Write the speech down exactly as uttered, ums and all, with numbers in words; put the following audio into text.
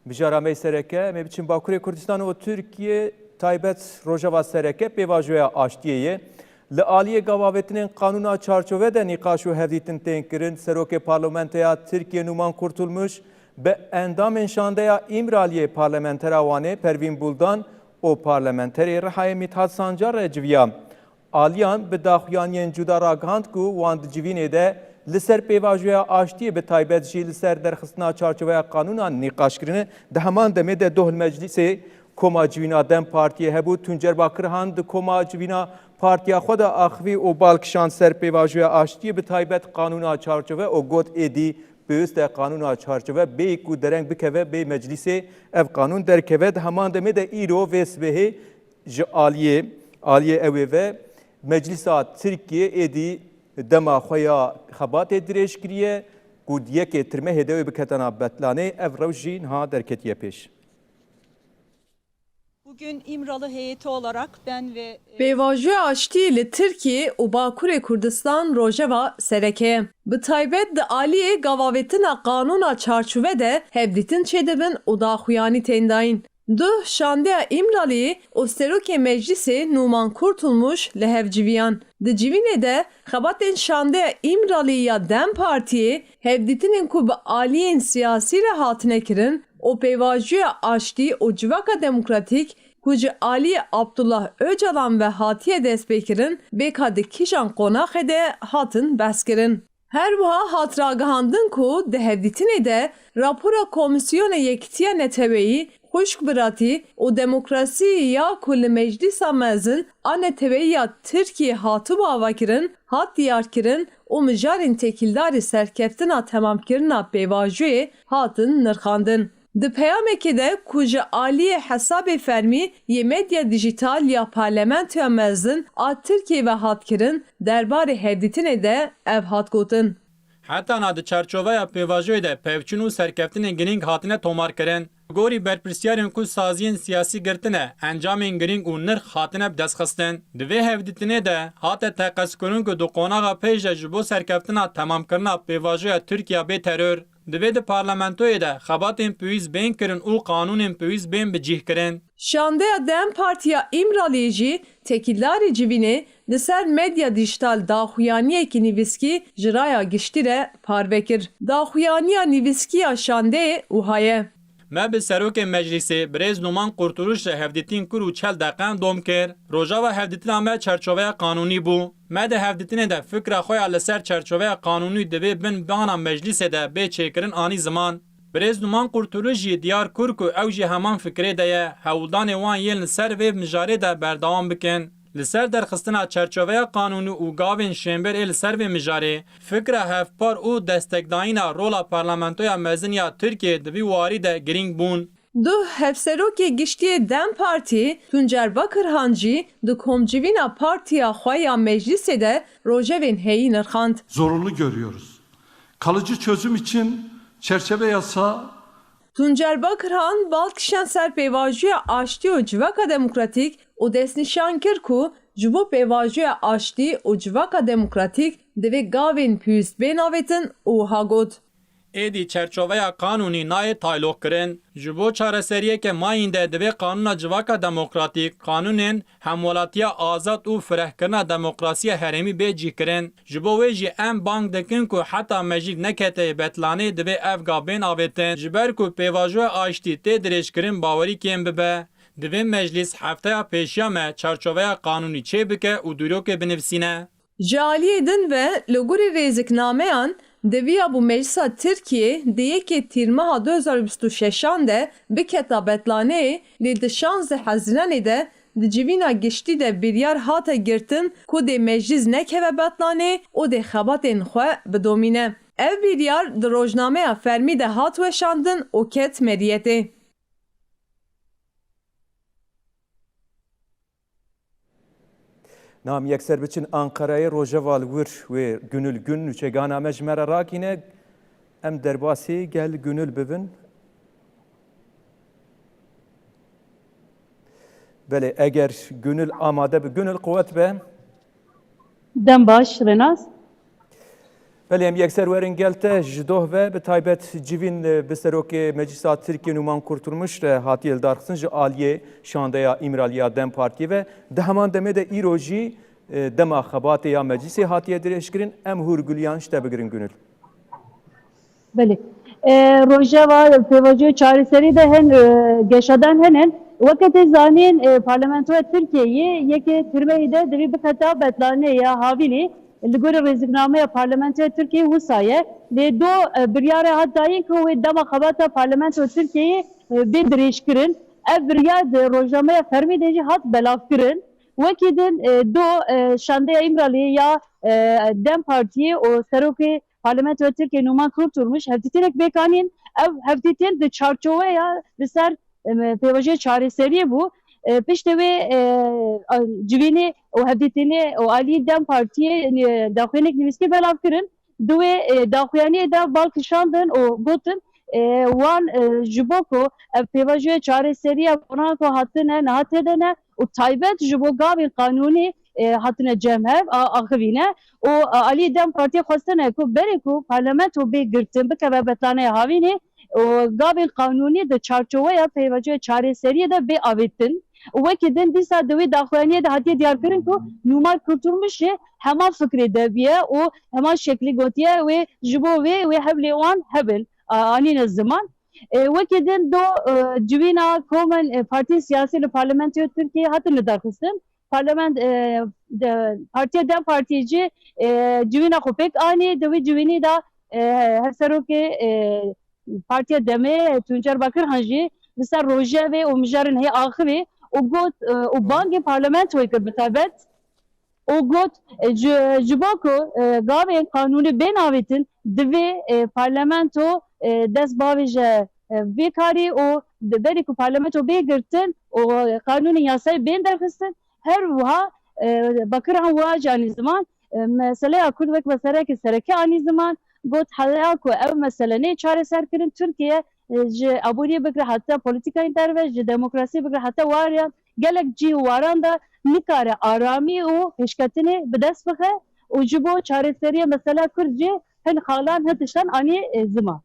Mijara me sereke, em ê biçin Bakurê Kurdistan û Tirkiye, taybet Rojava sereke pêvajoya aştiyê ye. Li aliyê gavavêtinên qanûna çarçove de nîqaş û hevdîtin tên kirin. Serokê Parlamentoya Tirkiye Numan Kurtulmuş bi endamên şandeya Îmraliyê parlamentera Wanê Pervîn Buldan û parlamenterê Rihayê Mithat Sancar re civiya. Aliyan bi daxuyaniyên cuda ragihand ku wan di civînê de li ser pêvajoya aştiyê, bi taybet jî li ser derxistina çarçoveya qanûnan nîqaş kirine. Di heman demê de doh li meclîsê koma civîna DEM Partiyê hebû. Tuncer Bakirhan di koma civîna partiya xwe de axivî û bal kişand ser pêvajoya aştiyê, bi taybet qanûna çarçove û got, êdî pêwîst e qanûna çarçove bêyî ku dereng bikeve bê meclîsê ev qanûn derkeve. Di heman demê de îro vê sibehê ji aliyê, aliyê ew ê ve Meclîsa Tirkiyê êdî dema xwe ya xebatê dirêj kiriye ku di yekê Tirmehê de wê biketana betlanê, ev rewş jî niha derketiye pêş. Bugün İmralı heyeti olarak ben ve, e, Pêvajoya aştiyê li Tirkiye û Bakurê Kurdistan rojeva sereke ye. Bi taybet di aliyê gavavêtina qanûna çarçove de hevdîtin çêdibin û daxuyanî tên dayîn. Duh şandeya Îmraliyê û Serokê Meclîsê Numan Kurtulmuş li hev civiyan. Di civînê de xebatên şandeya Îmraliyê ya DEM Partiyê, hevdîtinên ku bi aliyên siyasî re hatine kirin û pêvajoya aştî û civaka demokratîk ku ji aliyê Abdullah Ocalan ve hatiye destpêkirin, bê ka di kîjan qonaxê de hatin behskirin. Her wiha hat ragihandin ku di hevdîtinê de rapora Komîsyona Yekîtiya Neteweyî, Xwişk Biratî û Demokrasî ya ku li Meclîsa Mezin a Neteweyî ya Tirkiyê hatibû avakirin, hat diyarkirin û mijarên têkildarî serkeftina temamkirina pêvajoyê hatin nirxandin. Di peyamekê de ku ji aliyê hesabê fermî yê medya dîjîtal ya Parlamentoya Mezin a Tirkiyê ve hat kirin, derbarê hevdîtinê de ev hat gotin. Heta na di çarçoveya pêvajoyê de pevçûn û serkeftinên girîng hatine tomarkirin. Li gorî berpirsiyarên ku saziyên siyasî girtine, encamên girîng û nirx hatine bidestxistin. Di vê hevdîtinê de hate teqezkirin ku di qonaxa pêş de ji bo serkeftina temamkirina pêvajoya Tirkiya bê teror, divê di parlamentoyê de xebatên pêwîst bên kirin û qanûnên pêwîst bên bicîhkirin. Şandeya DEM Partiya Îmraliyê jî têkildarî civînê li ser medya dîjîtal daxuyaniyekî nivîskî ji raya giştî re parve kir. Daxuyaniya nivîskî ya şandeyê wiha ye. Me bi Serokê Meclîsê birêz Numan Kurtuluş re hevdîtin kir û çel deqeyan dom kir. Rojava hevdîtina me çarçoveya qanûnî bû. Me di hevdîtinê de fikra xwe ya li ser çarçoveya qanûnî divê bin bana meclîsê de bê çêkirin anî ziman. Birêz Numan Kurtuluş jî diyar kir ku ew jî heman fikrê de ye, hewldanê wan yên li ser vê mijarê de berdewam bikin. Li ser derxistina çarçoveya qanûnî û gavên şênber ê li ser vê mijarê, fikra hevpar û destekdayîna rola Parlamentoya Mezin ya Tirkiyê di vî warî de girîng bûn. Duh hevserokê giştî yê DEM Partiyê Tuncer Bakirhan jî di komcivîna partiya xwe ya meclîsê de rojevên heyî nirxand. Zorunlu görüyoruz. Kalıcı çözüm için çerçeve yasa Tuncer Bakirhan bal kişand ser pêvajoya aştî û civaka demokratîk û destnîşan kir ku ji bo pêvajoya aştî û civaka demokratîk divê gavên pêwîst bên avêtin û wiha got. Êdî çerçoveya qanûnî nayê tayloxkirin. Ji bo çareseriyeke mayînde divê qanûna civaka demokratîk, qanûnên hemwelatiya azad û firehkirina demokrasiya herêmî bê cîhkirin. Ji bo wê jî em bang dikin ku heta meclîs neketeyê betlanê divê ev gav bên avêtin. Ji ber ku pêvajoya aştî tê dirêjkirin bawerî kêm bibe. Divê meclîs hefteya pêşiya me çarçoveya qanûnî çêbike û dîrokê binivîsîne. Ji aliyê din ve li gorî rêziknameyan diviyabû Meclisa Tirkiyê di yekê Tîrmeha du hezar û bîst û şeşan de biketa betlaneyê, lê di şazdeh Hezîranê de di civîna giştî de biryar hate girtin ku dê meclîs nekeve betlanê û dê xebatên xwe bidomîne. Ev biryar di rojnameya fermî de hat weşandin û ket meriyetê. Niha em yekser biçin Ankarayê. Rojeva li wir wê Gönül Gün nûçegana me ji me re rakîne. Em derbasî gel Gönül bibin. Belê, eger Gönül amade bi. Gönül, quwet be. Dem baş, Renas. Belê, em yekser werin gel te ji doh ve, bi taybet civîn, e, bi serokê Meclisa Tirkiye Numan Kurtulmuş re hatiye lidarxistin ji aliyê şandeya Îmraliya DEM Partiyê ve. Di heman demê de îro jî, e, dema xebatê ya Meclisê hatiye dirêjkirin. Em hûrgiliyan ji te bigirin, Gönül. Belê. E, rojeva pêvajoyê çareserî de hin, e, geşadan hene. Weke tê zanîn, e, Parlamentoya Tirkiyeyê yekê Tirmeyê de divê biketa betlanê ya havînê. Li gorî rêziknameya Parlamentoya Tirkiyeyê wisa ye. Lê do, e, biryare hat dayîn ku wê dema xebata Parlamentoya Tirkiyeyê, e, bê dirêjkirin. Ev biryar di rojnameya fermî de jî hat belavkirin. Wekî din, e, do, e, şandeya Îmraliyê ya, e, DEM Partiyê û serokê Parlamentoya Tirkiyê Numan Kurtulmuş hevdîtinek pêk anîn. Ev hevdîtin di çarçoveya li ser, em, pêvajoya çareseriyê bû. E, piştê wê, e, a, civînê û hevdîtinê û alî DEM Partiyê, e, daxuyanek nivîskî belav kirin. Di wê, e, daxuyaniyê de bal kişandin û gotin, e, wan, e, ji bo ku ev pêvajoya çareseriya konan ku hatine niha tê de ne û taybet ji bo gavên qanûnî, e, hatine cem hev, a, axivîne û, e, alî DEM Partiyê xwestine ku berê ku parlamento bê girtin, bikeve betlanê havînê û gavên qanûnî di çarçoweya pêvajoya çareseriyê de bê avêtin. Û wekî din dîsa di wê daxuyaniyê de hatiye diyarkirin ku Numan Kurtulmuş jî heman fikrê de bûye û heman şeklî gotiye wê ji bo wê wê hev lê wan hebin, a, anîne ziman. E, wekî din do, e, civîna komen, e, partiyên siyasî li Parlamentoya Tirkiyeyê hatin lidarxistin. Parlament, e, de, Partiya DEM Partiyê jî, e, civîna xwe pêk anî, di wî civînî de, e, hevserokê, e, Partiya DEMê Tuncer Bakirhan jî li ser rojevê û mijarên hê axivî û got, e, û bangê parlamentoyê kir bi taybet û got, e, ji, ji bo ku, e, gavên qanûnî bên avêtin, divê, e, parlamento, e, dest bavêje, e, vê karî û di berî ku parlamento bê girtin û qanûnên yasayê bên derxistin, her wiha, e, Bakirhan wiha jî anî ziman, e, meseleya Kurd wek meseleyeke sereke anî ziman, got, heya ku ev mesele nê çareserkirin, Tirkiye, e, ji aboriyê bigire heta polîtîkayên derve, ji demokrasiyê bigire heta wariyan, gelek cî û waran de nikare aramî û pêşketinê bi dest bixe û ji bo çareseriya mesela Kurd jî hin xalan, hin tiştan anî, e, ziman.